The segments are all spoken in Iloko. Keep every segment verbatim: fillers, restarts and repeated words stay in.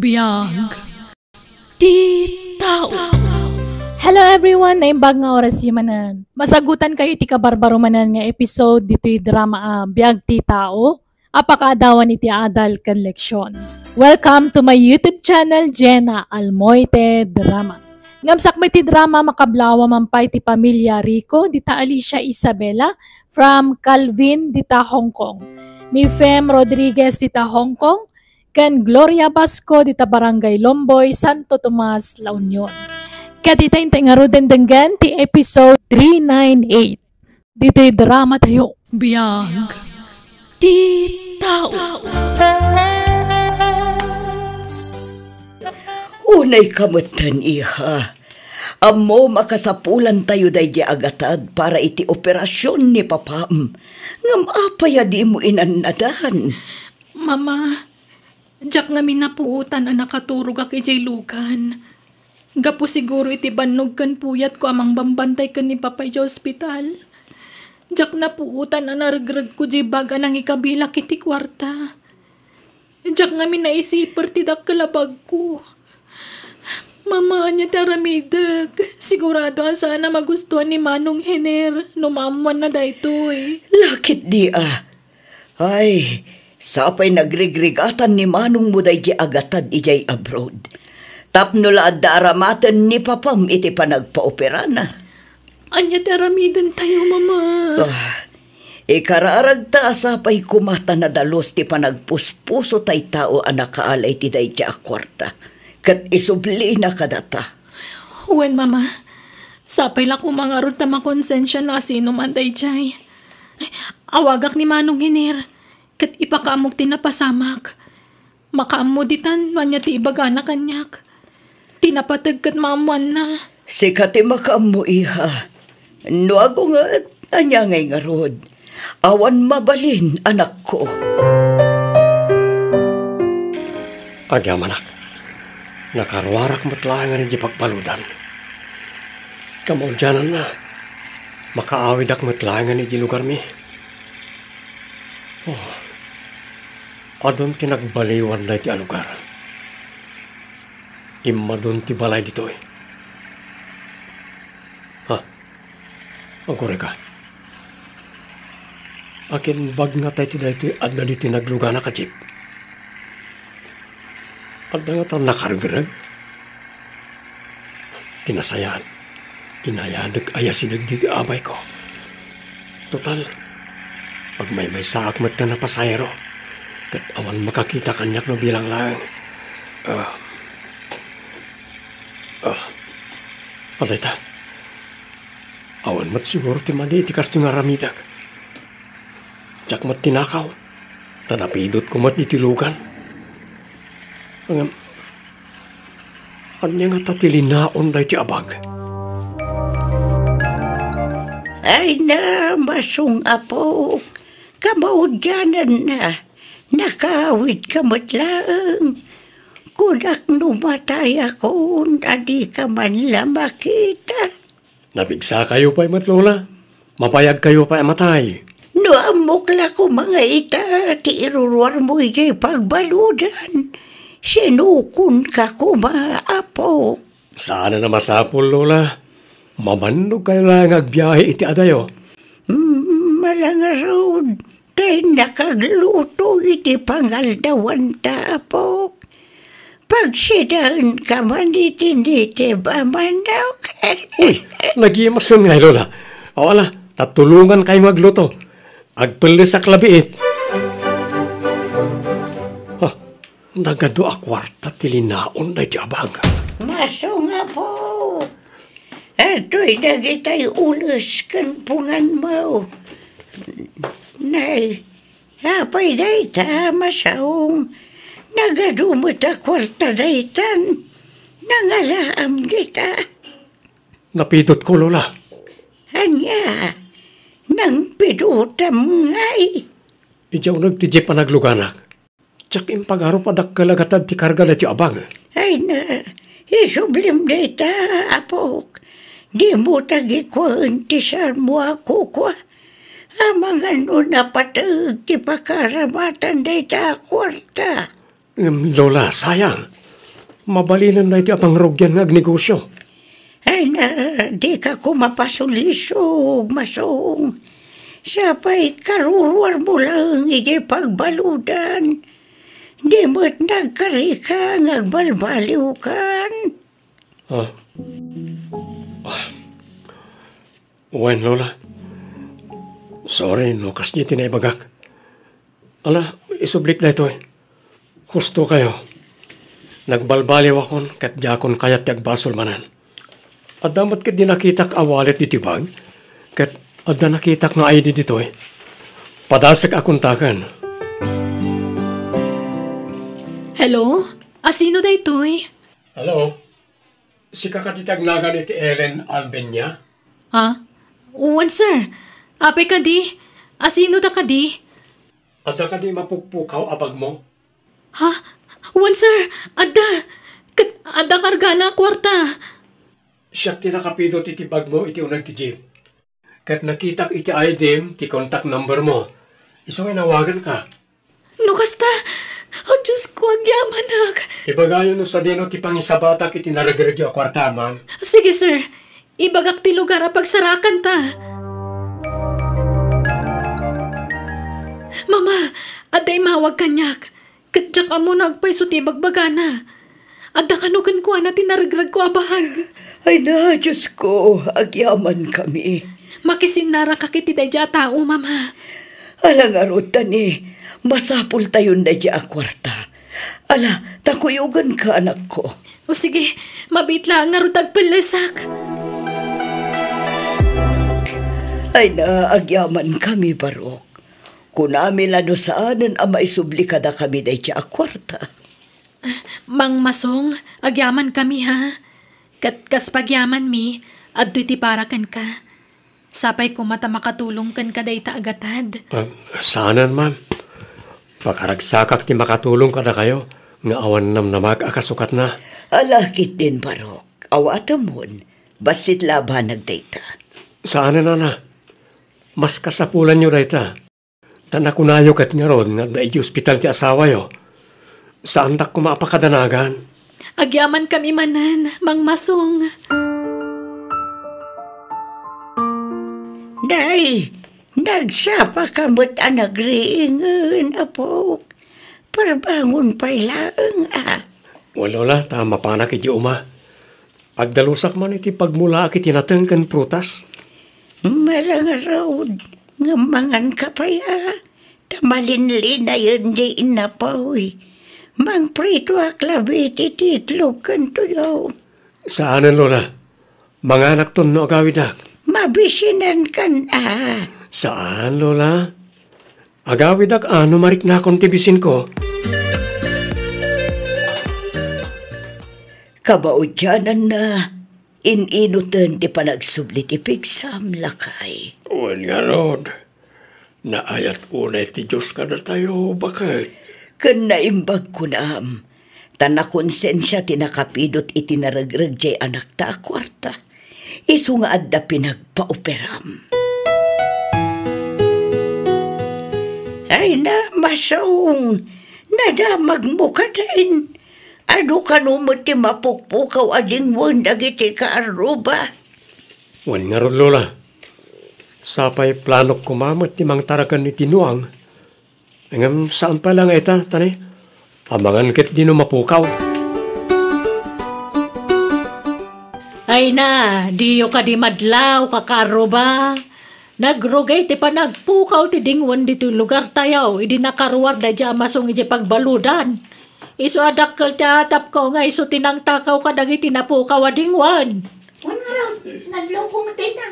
Biag ti tao. Hello everyone! Naimbag nga oras manen. Masagutankayo iti kabarbaro manen nga episode ditoy drama a Biag ti Tao a pakaadawan iti adal ken leksion. Welcome to my YouTube channel, Jenna Almoite Drama. Ngem sakbay ti drama, makablaawa man pay ti pamilia Rico dita Alicia Isabela from Calvin dita Hong Kong, ni Fem Rodriguez dita Hong Kong, ken Gloria Basco dita Barangay Lomboy, Santo Tomas, La Union. Ket ita intay ngaruden denggen ti episode three nine eight. Ditoy drama tayo, Biag ti Tao. Unay ka metten, iha. Ammom a kasapulantayo daydi agatad para iti operasion ni papam. Ngem apay a dimo inannadan? Mama, diak ngamin napuotan a nakaturogak idiay lugan. Gapu siguro iti bannog ken puyatko a mangbambantay ken ni Papa idiay ospital. Diak napuotan a naregregko diay bag a nangikabilak iti kuarta. Diak ngamin naisiper ti dakkel a bagko. Mama, ania ti aramidek? Sigurado a saan a magustuan ni Manong Hener no maammoanna daytoy. Lakit di a. Ay, sapay nagrigrigatan ni manongmo daydi agatad idiay abroad. Tapno la adda aramaten ni papam iti panagpaoperana. Ania ti aramidentayo, Mama? Ah, ikararagta a sapay koma ta nadalus ti panagpuspuso tay tao a nakaala iti daydi a kuarta, ket isublina kadata. Wen, Mama. Sapay la koma ngarud ta makonsensia no asino man daydiay. Awagak ni Manong Hener, ket ipakaammok ti napasamak. Makaammo ditan no ania ti ibagana kaniak. Ti napateg ket maammoanna. Sika ti makaammo, iha. No agunget, ania ngay ngarud? Awan mabalin, anakko. Agyamanak, nakaruarak met laengen iti pagbaludan. Kamaudiananna, makaawidak met laengen iti lugarmi. Oh, adun ti nagbaliwan daytoy a lugar. Immadun ti balay ditoy. Ha? Agurayka. Akin bag nga tay ti daytoy adda ditoy nagluganak a jeep. Adda nga ta nakaregreg. Ti nasayaat, inayadek a yasideg ditoy abayko. Total, agmaymaysaak met nga napasahero, ket awan makakita kaniak no bilang laeng. Ah. Ah. Adayta. Awan met siguro ti madi iti kastoy nga aramidek. Diak met tinakaw, ta napidotko met iti lugan. Ngem, ania ngata ti linaon daytoy a bag? Ay na, masung, apo, kamaudiananna, nakaawidka met laeng. Kunak no matayakon, a dika man la makita. Napigsakayo pay met, Lola. Mabayagkayo pay a matay. No ammok la koma nga ita ti iruruarmo idiay pagbaludan, sinukonka koma, apo. Saan a masapul, Lola. Mamannogkayo laeng nga agbiahe iti adayo. Mm, ala ngarud, tay nakagluto iti pangaldawanta, apok. Pagsidaenka man iti nitib a manok. Uy, nagimasen ngay, Lola. Aw, ala, ta tulongankayo nga agluto. Agpellesak labiit. Ha, nagadu a kuarta ti linaon daytoy a bag. Masung, apo. Adtoy dagitay ules ken punganmo. Nay, apay dayta, masung? Nagadu met a kuarta daytan. Nangalaam dita. Napidotko, Lola. Ania? Nangpidotam ngay? Idiay uneg ti jeep a nagluganak. Diak impagarup a dakkel a gatad ti karga daytoy a bag. Ay na, isublim dayta, apok. Dimo ta gikuaen ti salmo a kukua. Amangan no napateg ti pakaramatan dayta a kuarta. Ngem, Lola, sayang. Mabalinen daytoy a pangrugian nga agnegosio. Ay na, dika koma pasulisog, Masong. Sapay karuruarmo laeng idiay pagbaludan. Di met nagkarika nga agbalbaliwkan. Ah. Ah. Wen, Lola. Sorry no kasdiay ti naibagak. Ala, isublik daytoy. Husto kayo. Nagbalbaliwakon ket diakon kayat ti agbasol manen. Adda met ketdi nakitak a wallet ditoy bag, ket adda nakitak nga I D ditoy. Padasek a kontaken. Hello? Asino daytoy? Hello? Sika kadi ti agnagan iti Ellen Albenia? Ha? Wen, sir. Apay kadi? Asino da kadi? Adda kadi mapukpukaw a bagmo? Ha? Wen, sir. Adda. Ket adda kargana a kuarta. Siak ti nakapidot iti bagmo iti uneg ti jeep. Ket nakitak iti I D-m ti contact number mo. Isu nga inawaganka. No kasta, oh, Diyos ko, agyamanak. Ibagayo no sadino ti pangisabatak iti naregregyo a kuarta, ma'am. Sige, sir. Ibagak ti lugar a pagsarakanta. Mama, adda imawag kaniak. Ket diak ammo no agpayso ti ibagbagana. Adda kano kenkuana ti naregregko a bag. Ay na, Diyos ko, agyamankami. Makisinnarakak iti daydiay a tao, Mama. Ala ngarud, Tani, masapultayon daydiay a kuarta. Ala, ta kuyoganka, anakko. O sige, mabiit laeng ngarud ta agpellesak. Ay na, agyamankami, Barok. Kunami la no saanen a maisubli kadakami daydiay a kuarta. Mangmasong, agyamankami, ha? Ket kas pagyamanmi, adtoy ti para kenka. Sapay koma ta makatulong kenka dayta a gatad. Ah, saanen, ma'am. Pakaragsakak ti makatulong kadakayo nga awan namnamag a kasukatna. Ala ketdin, Barok. Awatemon, bassit la a banag dayta. Saanen, nana. Mas kasapulanyo dayta. Ta nakunayo ket ngarud nga adda idiay ospital ti asawayo. Saandak koma a pakadanagan. Agyamankami manen, Mangmasong. Nay, nagsapaka met a nagriingen, apok. Parbangon pay laeng, a. Wen, Lola, ta mapanak idiay uma. Agdalusak man iti pagmulaak iti nateng ken prutas. Malangarud, ngem manganka pay, a, ta malinlinayen diay innapoy. Mangpritoak labi iti itlog ken tuyo. Saanen, Lola. Manganakton no agawidak. Mabisinankan, a. Saan, Lola. Agawidak a no mariknakon ti bisinko. Kabauddiananna, in-inuten ti panagsubli ti pigsam, lakay. Wen ngarud, naayat unay ti Dios kadatayo, baket. Ken naimbag kunam, ta nakonsensia ti nakapidot iti naregreg diay anakta a kuarta. Isu nga adda pinagpaoperam. Ay na, Masong, nadamagmo kadin. Adu kano met ti mapukpukaw a dingwen dagiti kaarruba? Wen ngarud, Lola. Sapay planok koma met ti mangtaraken iti nuang. Ngem saan pay la nga ita, Tani. Amangan ketdi no mapukaw. Ay na, diyo kadi madlaw, kakaarruba. Nagrugay ti panagpukaw ti dingwen ditoy lugartayo idi nakaruar daydiay a Masong idiay pagbaludan. Isu a dakkel ti atapko nga isu ti nangtakaw kadagiti napukaw a dingwen. Wen ngarud, nadlawko met dayta.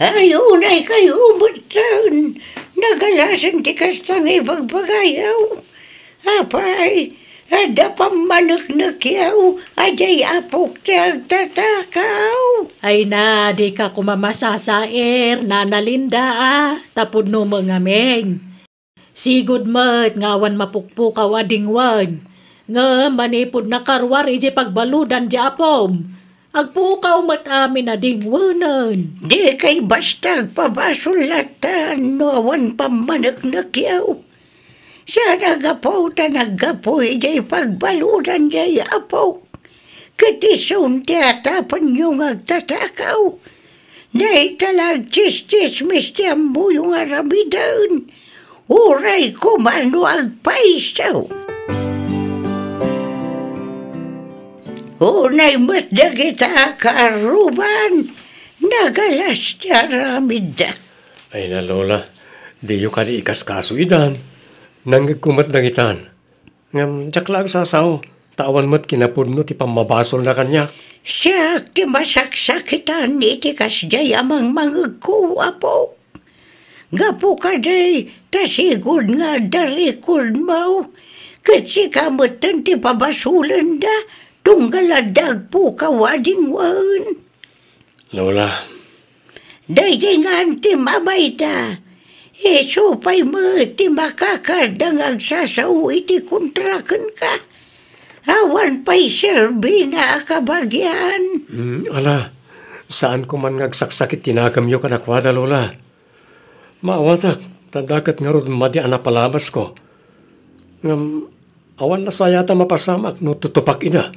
Ay, unay kayo metten. Nagalasen ti kasta nga ibagbagayo. Apay, adda pammaneknekyo a diay apok ti agtatakaw. Ay na, dika koma masasair, Nana Linda, a, ta pudno met ngamin. Sigud met nga awan mapukpukaw a dingwen, ngem manipud nakaruar idiay pagbaludan ti apom, agpukaw met amin a dingwenen. Dikay basta agpabasol latta no awan pammaneknekyo. Siak, Apo, ta naggapu idiay pagbaludan diay Apo. Ket isun ti atapenyo nga agtatakaw. Dayta la agtsistsismis ti ammoyo nga aramiden. Uray koma no agpayso. Unay met dagita a kaarruban, nagalas ti aramidda. Ay na, Lola, diyo kadi ikaskaso idan. Nangngegko met dagitan. Ngem diak la agsasao, ta awan met kinapudno ti pammabasolna kaniak. Siak ti masaksakitan iti kasdiay a mangmangegko, Apo. Gapu kadi ta sigud nga adda record mo, ket sika metten ti pabasolenda, tunggal adda agpukaw a dingwen. Lola. Daydi ngan ti mamayda. Isu pay met ti makakada nga agsasao iti kontra kenka. Awan pay serbina a kabagian. Mm, ala, saan ko man nga agsaksakit ti nakemyo kadakuada, Lola. Maawatak, ta daket ngarud madi a napalabasko. Ngem, awan nasayat a mapasamak no tutupak ida.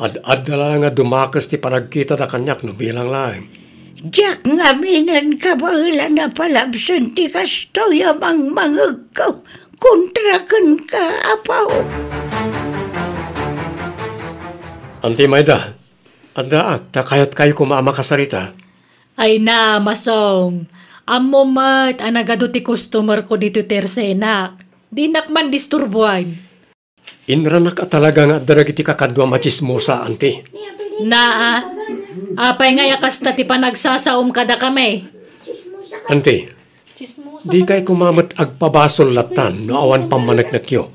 Ad-adda laeng nga dumakes ti panagkitada kaniak no bilang laeng. Diak ngaminen kabaelan a palabsen ti kastoy a mangmangegko kontra kenka, Apo. Anti Mayda, addaak ta kayatkayo koma a makasarita. Ay na, Masong. Ammo met a nagadu ti customer ko ditoy tersenak. Dinak man disturbuan. Inranak a talaga nga adda dagiti kakaduam a tsismosa, anti. Naa, apay ngay a kasta ti panagsasaom kadakami? Anti, dikay koma met agpabasol lattan no awan pammaneknekyo.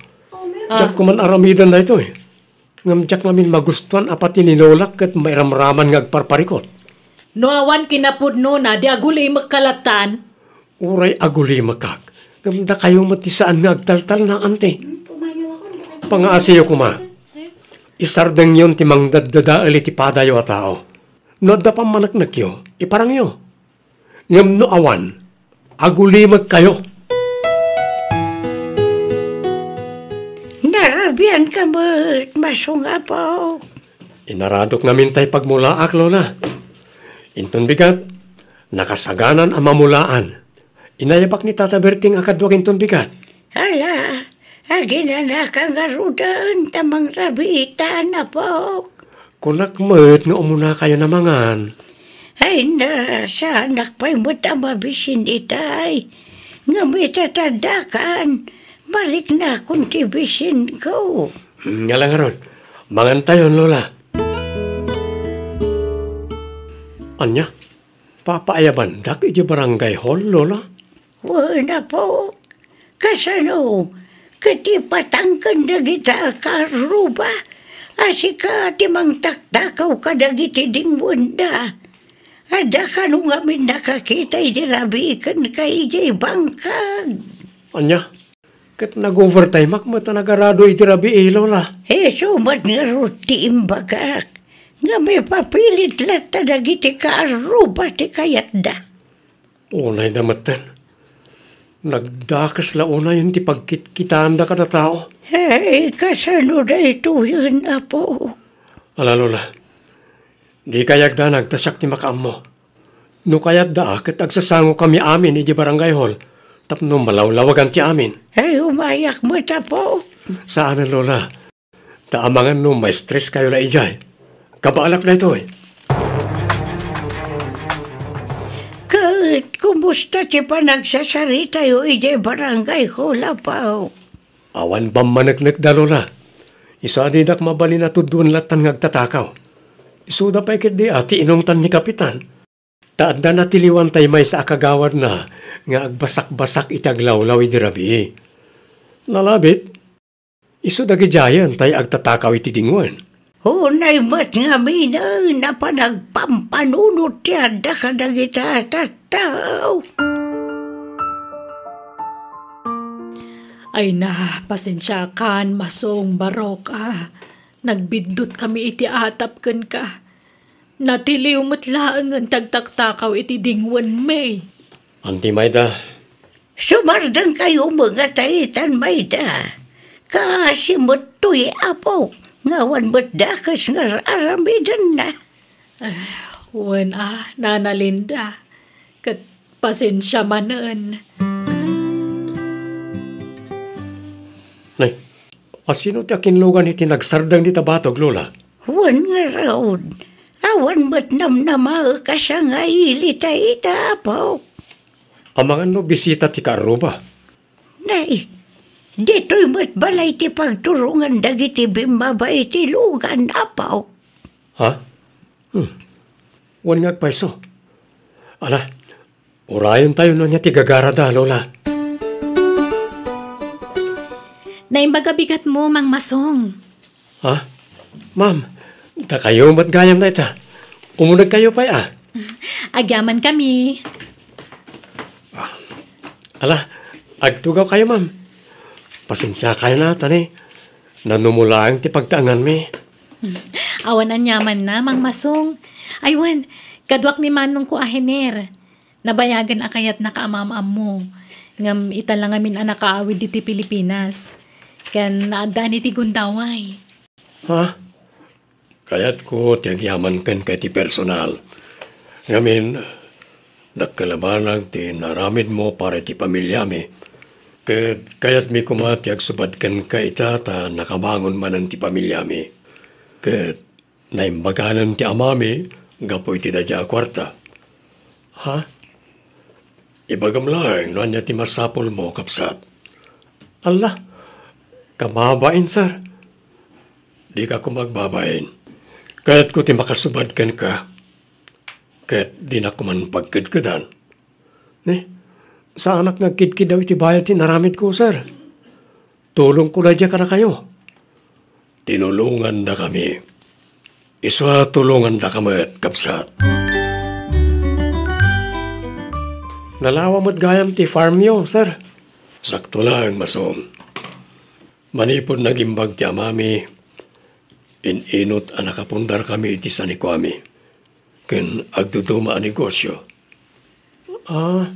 Ah. Diak koman aramiden daytoy. Ngem diak ngamin magustuan a pati ni Lolak ket mairamraman nga agparparikot. No awan kinapudnona, di agulimekka lattan. Uray agulimekak, ngem dakayo met ti saan nga agtaltalna, anti. Pangaasiyo koma. Isardengyon ti mangdaddadael iti padayo a tao. No adda pammaneknekyo, iparangyo. Ngem no awan, agulimekkayo. Narabianka met, Masong Apo. Inaradok ngamin tay pagmulaak, Lola. Inton bigat, nakasaganan a mamulaan. Inayabak ni Tata Berting a kaduak inton bigat. Ala, aginanaka ngaruden ta mangrabiitan, Apok. Kunak met nga umunakayon a mangan. Ay na, saanak pay met a mabisin itay. Ngem ita ta addakan, mariknakon ti bisinko. Hmm, ngala ngarud, mangantayon, Lola. Ania? Papaayabandak iti barangay hall, Lola? Wen, Apo. Kasano? Ket ipatangken dagita a kaarruba a sika ti mangtaktakaw kadagiti dingwenda. Adda kano ngamin nakakita idi rabii kenka idiay bangkag. Ania? Ket nag-overtimeak met a nagarado idi rabii, Lola. Isu met ngarud ti imbagak. Ngem ipapilit latta dagiti kaarruba ti kayatda. Unayda metten. Nagdakes la unayen ti pagkitkitaanda kada tao. Hey, kasano daytoyen, Apo? Ala, Lola. Dikay agdanag ta siak ti makaammo. No kayatda, ket agsasangokami amin idiay barangay hall tapno malawlawagan ti amin. Hey, umayak met, Apo. Saanen, Lola. Ta amangan no ma-stress kayo la idiay. Kabaalak daytoy. Ket kumusta ti panagsasaritayo idiay barangay hall, Apo? Awan pammaneknekda, Lola. Isu a didak mabalin a tuddoen lattan nga agtatakaw. Isuda pay ketdi a ti inungtan ni Kapitan. Ta adda natiliwan tay maysa a kagawadna nga agbasakbasak iti aglawlaw idi rabii. Nalabit, isu dagidiayen tay agtatakaw iti dingwen. Unay met ngaminen a panagpampanunot ti adda kadagita a tattao. Ay na, pasensiakan, Masong Barok, a. Nagbiddutkami iti atap kenka. Natiliw met laengen ti agtaktakaw iti dingwenmi. Anti Mayda, Sumardengkayo met nga taitan, Mayda. Kaasi met toy, Apo, nga awan met dakes nga ar-aramidenna. Wen a, Nana Linda. Ket pasensia manen. Nay, asino ti akinlugan iti nagsardeng dita batog, Lola? Wen ngarud, awan met namnamaek a sangaili dayta, Apo. Amangan no bisita ti kaarruba. Nay, ditoy met balay ti pagturongan dagiti bimmaba iti lugan, Apo. Ha? Hmm. Wen nga agpayso. Ala, urayentayo no ania ti gagarada, Lola. Naimbag a bigatmo, Mang Masong. Ha? Ma'am, dakayo met gayam dayta. Umunegkayo pay a. Agyamankami. Ala, agtugawkayo, ma'am. Pasensiakayo na, ta ni, nanumulaeng ti pagtaenganmi. Awan aniamanna, Mang Masong. Ay wen, kaduak ni manongko a Hener. Nabayagen a kayatnaka a maam-ammo, ngem ita la ngamin a nakaawid ditoy Pilipinas, ken naaddaanna iti gundaway. Ha? Kayatko ti agyaman kenka iti personal. Ngamin, dakkel a banag ti naaramidmo para iti pamiliami. Ket kayatmi koma ti agsubad kenka ita ta nakabangon manen ti pamiliami. Ket naimbaganen ti amami gapu iti daydiay a kuarta. Ha? Ibagam laeng no ania ti masapulmo, kabsat. Alla, kababain, sir. Dika koma agbabain. Kayatko ti makasubad kenka. Ket dinak koman pagkedkedan. Ni, saanak nga agkidkidaw iti bayad ti inaramidko, sir. Tulongko daydiay kadakayo. Tinulongandakami. Isu a tulongandaka met, kabsat. Nalawa met gayam ti farmyo, sir. Sakto laeng, Masong. Manipud nagimbag ti amami, in-inut a nakapundarkami iti sanikuami ken agduduma a negosio. Ah,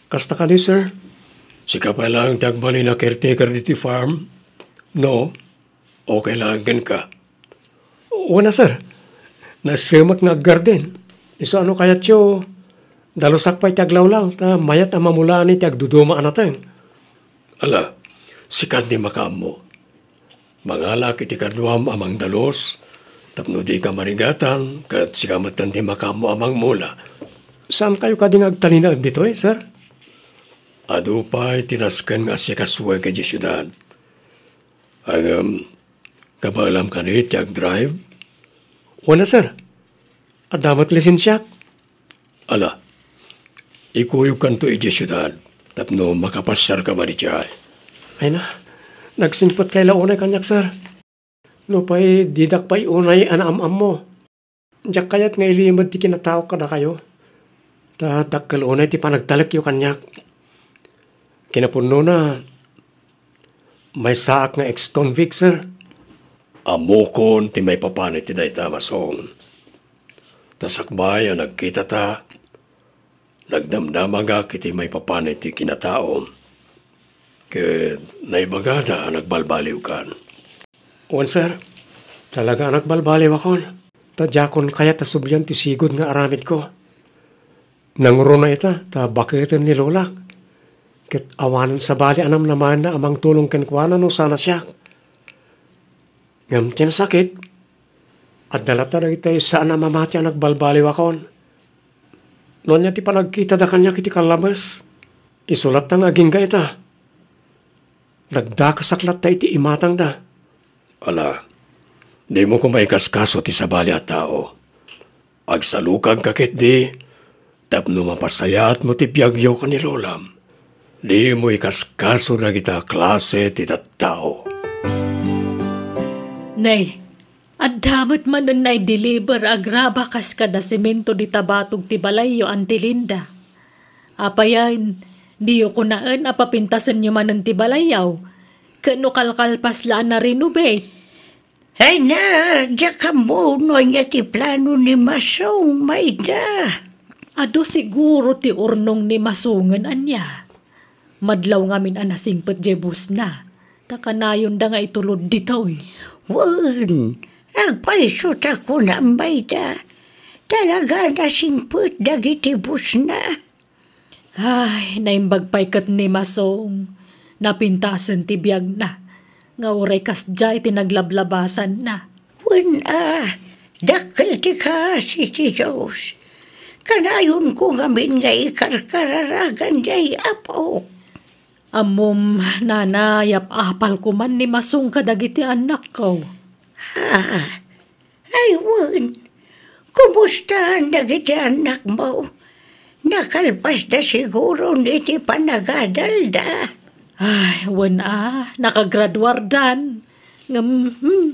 kasta kadi, sir? Sika pay laeng ti agbalin a caretaker ditoy farm? No? Okay laeng kenka? Wen a, sir. Nasemek nga aggarden. Isu a no kayatyo, dalusak pay ti aglawlaw, ta mayat a mamulaan iti agduduma a nateng. Ala, sika ti makaammo. Mangalak iti kaduam a mangdalus, tapno dika marigatan, ket sika metten ti makaammo a mangmula. Saankayo kadi nga agtalinaed ditoy, sir? Adu pay ti nasken nga asikasuek idiay siudad. Ngem, kabaelam kadi ti agdrive? Wen a, sir. Adda met lisensiak. Ala, ikuyogkanto idiay siudad tapno makapasiarka madiay. Ay na, nagsingpetkay la unay kaniak, sir. Nupay didak pay unay a naam-ammo, diak kayat nga ilimed ti kinataok kadakayo. Ta dakkel unay ti panagtalekyo kaniak. Kinapudnona, maysaak nga ex-convict, sir. Ammokon ti maipapan iti dayta, Masong. Ta sakbay a nagkitata, nagdamdamagak iti maipapan iti kinataom. Ket naibagada a nagbalbaliwkan. Wen, sir. Talaga a nagbalbaliwakon. Ta diakon kayat a sublian ti sigud nga aramidko. Nangruna ita ta baketen ni lolak. Ket awanen sabali a namnamaenna a mangtulong kenkuana no saan a siak. Ngem ti nasakit, adda latta dagiti saan a mamati a nagbaliwakon. No ania ti panagkitada kaniak iti kallabes, isu latta nga agingga ita. Nagdakesak latta iti imatangda. Ala, dimo koma ikaskaso ti sabali a tao. Agsalukagka ketdi tapno mapasayaatmo ti biagyo ken ni lolam. Dimo ikaskaso dagita klase ti tattao. Nay, adda met manen naideliver a graba kas kada semento dita batog ti balayyo, Auntie Linda. Apayen, diyo kunaen a papintasenyo manen ti balayyaw, ket no kalkalpas la a na-renovate. Ay na, diak ammo no ania ti plano ni Masong, Mayda. Adu siguro ti urnong ni Masongen ania. Madlaw ngamin a nasingpet jay busna, ta kanayonda nga itulod ditoy. Wen, agpayso ta kunam, Mayda. Talaga nasingpet dagiti busna. Ay, naimbag pay ket ni Masong. Napintasen ti biagna, nga uray kasdiay ti naglablabasanna. Wen a, dakkel ti kaasi ti Dios. Kanayonko ngamin nga ikarkararagan jay apo. Ammom, nana, yap-apal koman ni Masong kadagiti annakko. Ha? Ay, wen. Kumustaan dagiti annakmo? Nakalpasda siguron iti panagadalda. Ay, wen a, nakagraduardan. Ngem, hmm,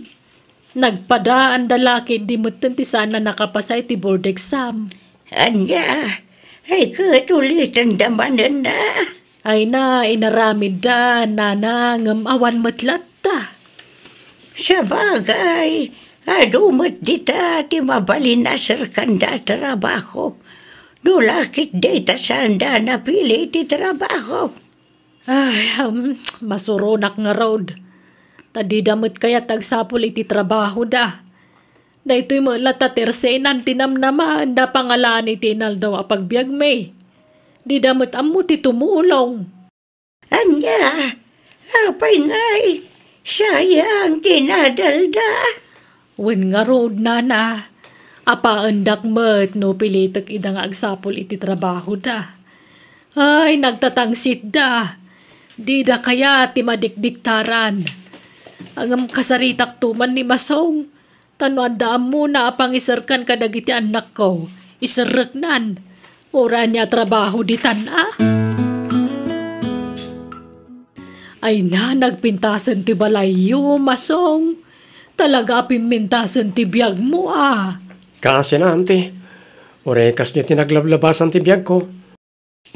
nagpadaanda la ket di metten ti saan a nakapasa iti board exam. Ania? Ay, ket ulitenda manen a? Ay na, inaramidda, nana, ngem awan met latta. Sabagay, adu met dita ti mabalin a serkanda a trabaho. No la ket dayta saanda a napili ti trabaho. Ay, um, masuronak ngarud. Ta dida met kayat agsapul iti trabahoda. Daytoy met latta ti ersenan ti namnamaenda pangalaan iti inaldaw a pagbiagmi. Dida met ammo ti tumulong. Ania? Apay ngay? Sayang ti nadalda. Wen ngarud, nana. Apaendak met no pilitek ida nga agsapul iti trabahoda. Ay, nagtatangsitda. Dida kayat ti madikdiktaran. Ngem kasaritakto man ni Masong. Ta no adda ammona a pangiserkan kadagiti annakko, iserreknan. Uray ania a trabaho ditan a? Ay na, nagpintasen ti balayyo, Masong. Talaga a pimmintasen ti biagmo a. Kaasina, anti. Uray kasdiay ti naglablabasan ti biagko.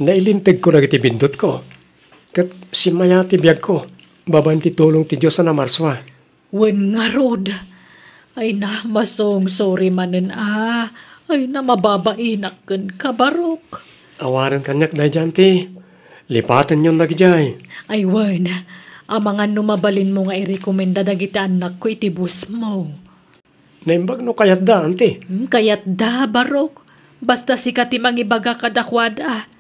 Nailintegko dagiti bindutko, ket simmayaat ti biagko babaen ti tulong ti Dios a namarsua. Wen ngarud, ay na, Masong, sorry manen a, ay na, mababainak kenka, Barok. Awanen kaniak daydiay, anti. Lipatenyon dagidiay. Ay wen, amangan no mabalinmo nga irekomenda dagiti annakko iti bossmo. Naimbag no kayatda, anti? Hmm, kayatda, Barok. Basta sika ti mangibaga kadakuada.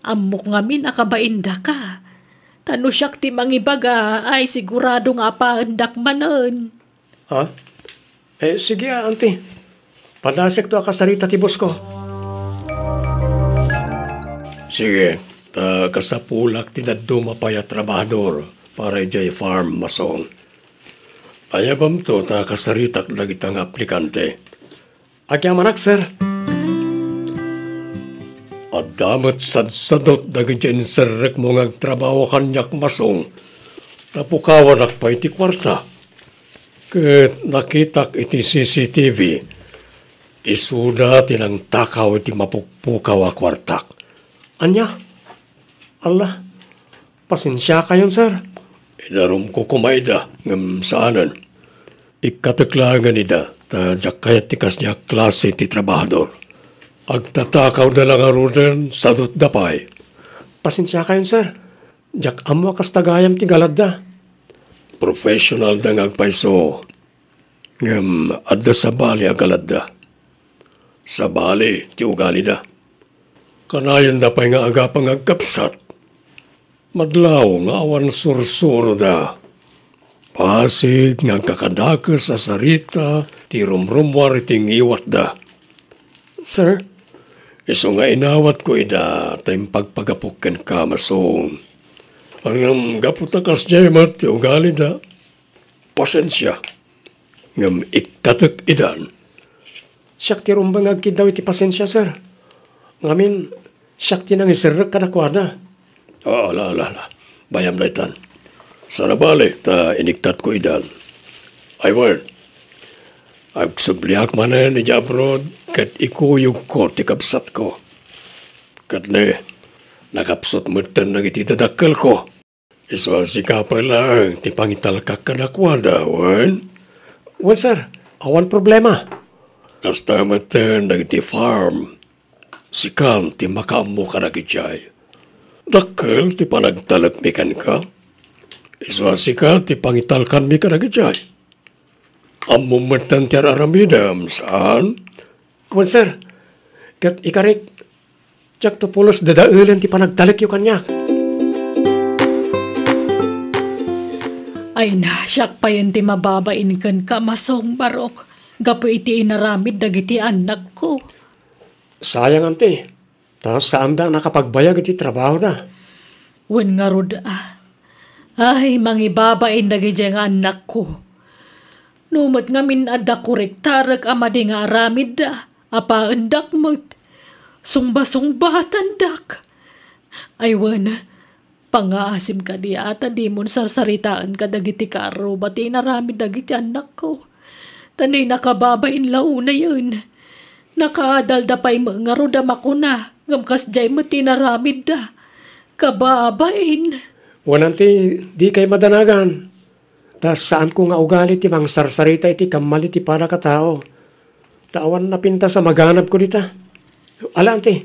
Ammok ngamin a kabaindaka. Ta no siak ti mangibaga, ay sigurado nga apaendak manen. Ha? Eh, sige, anti. Padasekto a kasarita ti boss ko. Sige, ta kasapulak ti dadduma pay a trabahador para idiay farm, Masong. Ayabamto ta kasaritak dagita nga aplikante. Agyamanak, sir. Adda met sadsadot dagiti inserrekmo nga agtrabaho kaniak, Masong. Napukawanak pay ti kuarta. Ket nakitak iti C C T V, isuda ti nangtakaw iti mapukpukaw a kuartak. Ania? Alla, pasensiakayon, sir. Idarumko koma ida, ngem saanen. Ikkatek laengen ida, ta diak kayat ti kasdiay a klase ti trabahador. Agtatakawda la ngaruden, sadotda pay. Pasensiakayon, sir. Diak ammo a kasta gayam ti galadda. Professionalda nga agpayso, ngem adda sabali a galadda. Sabali ti ugalida. Kanayonda pay nga agapa nga agkabsat. Madlaw nga awan sursuroda. Pasig nga agkakadakes a sarita ti rumrummuar iti ngiwatda. Sir, isu nga inawatko ida ta impagpagapok kenka, Masong. Ngem gapu ta kasdiay met ti ugalida, pasensia. Ngem ikkatek idan. Siak ti rumbeng nga agkiddaw iti pasensia, sir. Ngamin, siak ti nangiserrek kadakuada. Ah, ala, ala, ala. Bayam daytan. Saan a bale ta inikkatko idan. Ay, wen, agsubliak manen idiay abroad ket ikuyogko ti kabsatko. Ket ne, nakapsut metten dagiti dadakkelko. Isu a sika pay laeng ti pangitalkak kadakuada, wen? Wen, sir. Awan problema. Kasta metten dagiti farm. Sikan ti makaammo kadagiti ay. Dakkel ti panagtalekmi kenka. Isu a sika ti pangitalkanmi kadagiti ay. Ammom metten ti ar-aramidem, saan? Wen, sir. Ket ikarik, diakto pulos dadaelen ti panagtalekyo kaniak. Ay na, siak payen ti mababain kenka, Masong Barok, gapu iti inaramid dagiti annakko. Sayang, anti. Ta saanda a nakapagbayag iti trabahoda. Wen ngarud a. Ay, mangibabain dagiti nga annakko. No met ngamin adda kuriktarek a madi nga aramidda, apaendak met. Sungbasungbatandak. Ay wen, pangngaasim kadi a ta dimon sarsaritaen kadagiti kaarruba ti inaramid dagiti annakko. Ta ni nakababain la unayen. Nakaadalda pay met ngarud a makuna, ngem kasdiay met ti inaramidda. Kababain. Wen, anti, dikay madanagan. Ta saanko nga ugali ti mangsarsarita iti kammali ti padakataao. Ta awan napintas a maganabko dita. Ala, anti,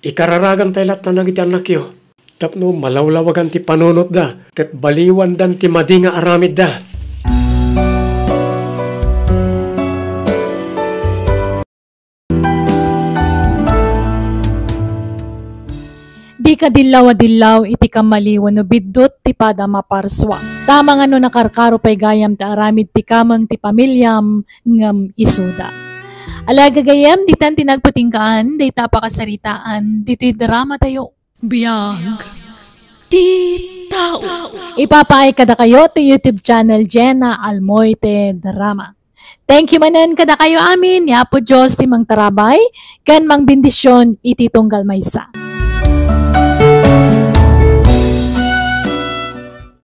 ikararagantay latta dagiti annakyo. Tapno malawlawagan ti panunotda, ket baliwandan ti madi nga aramidda. Di ka dillaw a dillaw iti kamali wenno biddut ti pada maparsua. Ta mangano nakarkaro pay gayam ti aramid ti kameng ti pamiliam ngem isuda. Ala gagayem, ditan ti nagpatinggaan dayta a pakasaritaan ditoy drama tayo. Biag ti tao. Ipapaay kadakayo ti YouTube channel Jenna Almoite Drama. Thank you manen kadakayo amin, ni Apo Dios ti mangtarabay ken mangbendisyon iti tunggal maysa.